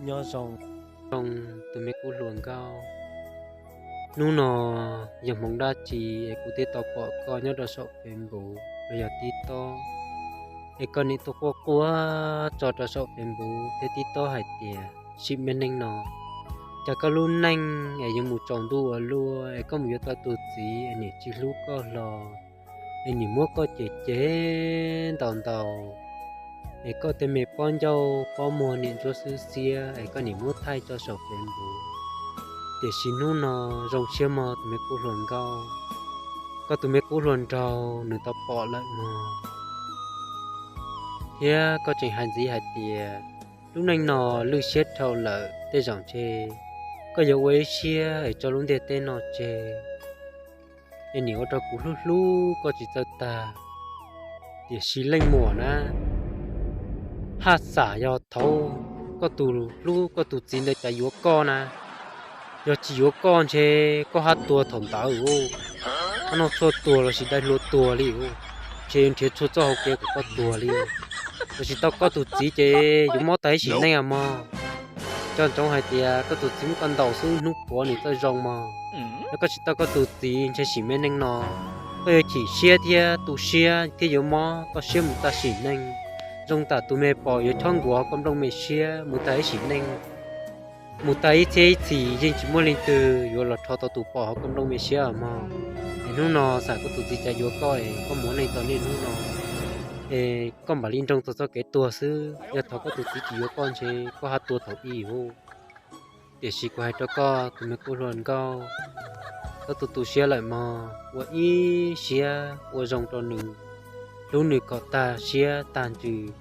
Nyob zoo, zoo tus me kub hluas nkauj. Hnub no yog hmoov dab tsi es kuv thiaj tau pom koj nyob rau saum Facebook los yog TikTok, es koj nim tuaj quaj quaj tso rau saum Facebook thiab TikTok hais tias sim me neej no, cas koj lub neej es yuav mus tsaus ntuj ua luaj es koj mus yuav tau tus txiv es nim tsis hlub koj hlo, es nim muab koj cem cem ntaus ntaus, es koj tej me pob ncauj pob muag nim ntsuab xwb xiab es koj nim muab thaij tso saum Facebook. Tiam sis hnub no zoo siab mog tus me kub hluas nkauj, koj tus me kub hluas nraug nws tau pom lawm mog, thiab koj tseem hais ntxiv hais tias lub neej no lwj siab dhau lawm, tej zaum ntshe koj yuav ua ib siab es tso lub ntiaj teb no tseg, es nim ua rau kuv hlub hlub koj tsis txawj tag. Tiam sis leej muam na, haj xam yog thaum koj tus hlub koj tus txiv ntawd cas yuav koj na, yog tsis yuav koj ntshe koj haj tuag thaum ntawd, haj noj tshuaj tuag los sis dai hlua tuag li, ntshe yuav nrhiav txhua txoj hauv kev kom koj tuag li. Yog tsis tau koj tus txiv ces yuav mob tag ib sim neej mog. Coj ntsoov hais tias koj tus txiv muab koj ntaus xwb hnub puav nws txawj zoo mog. Yog koj tsis tau koj tus txiv ntshe sim me neej no koj yuav chim siab thiab tu siab thiab yuav mob koj siab mus tag sim neej. Zoo tam tus me pom yuav chob nkuav koj nplooj me siab mus tag ib sim neej, mus tag ib txhiab ib txhis yeej tsis muaj leej twg yuav los rho tau tus pom hauv koj nplooj me siab mog. Es hnub no xam koj tus txiv cas yuav koj es koj mus ua neej tau niaj hnub no, es koj mam li nroo txog txoj kev tuag xwb. Yog thaum koj tus txiv tsis yuav koj ntshe koj haj tuag thaum ub. Tiam sis kuv hais rau koj tus me kub hluas nkauj, koj tu tu siab lawm mog, ua ib siab ua zoo rau nws, hlub nws kom tag siab tag ntsws.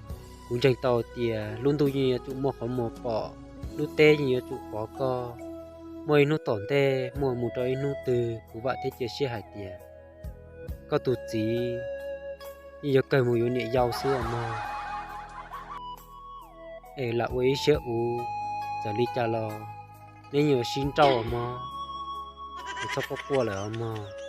Kuv ntseeg tau tias lub ntuj yeej yuav tsum muaj qhov muag pom, lub teb yeej yuav tsum pov koj. Muaj ib hnub tom ntej muaj mus rau ib hnub twg, kuv vam thiab cia siab hais tias koj tus txiv yeej yuav kawg mus yuav niam yau xwb os mog. Es lam ua ib siab uv, txawm li cas los neb yuav sib nrauj os mog. Es txhob quaj quaj lawm os mog.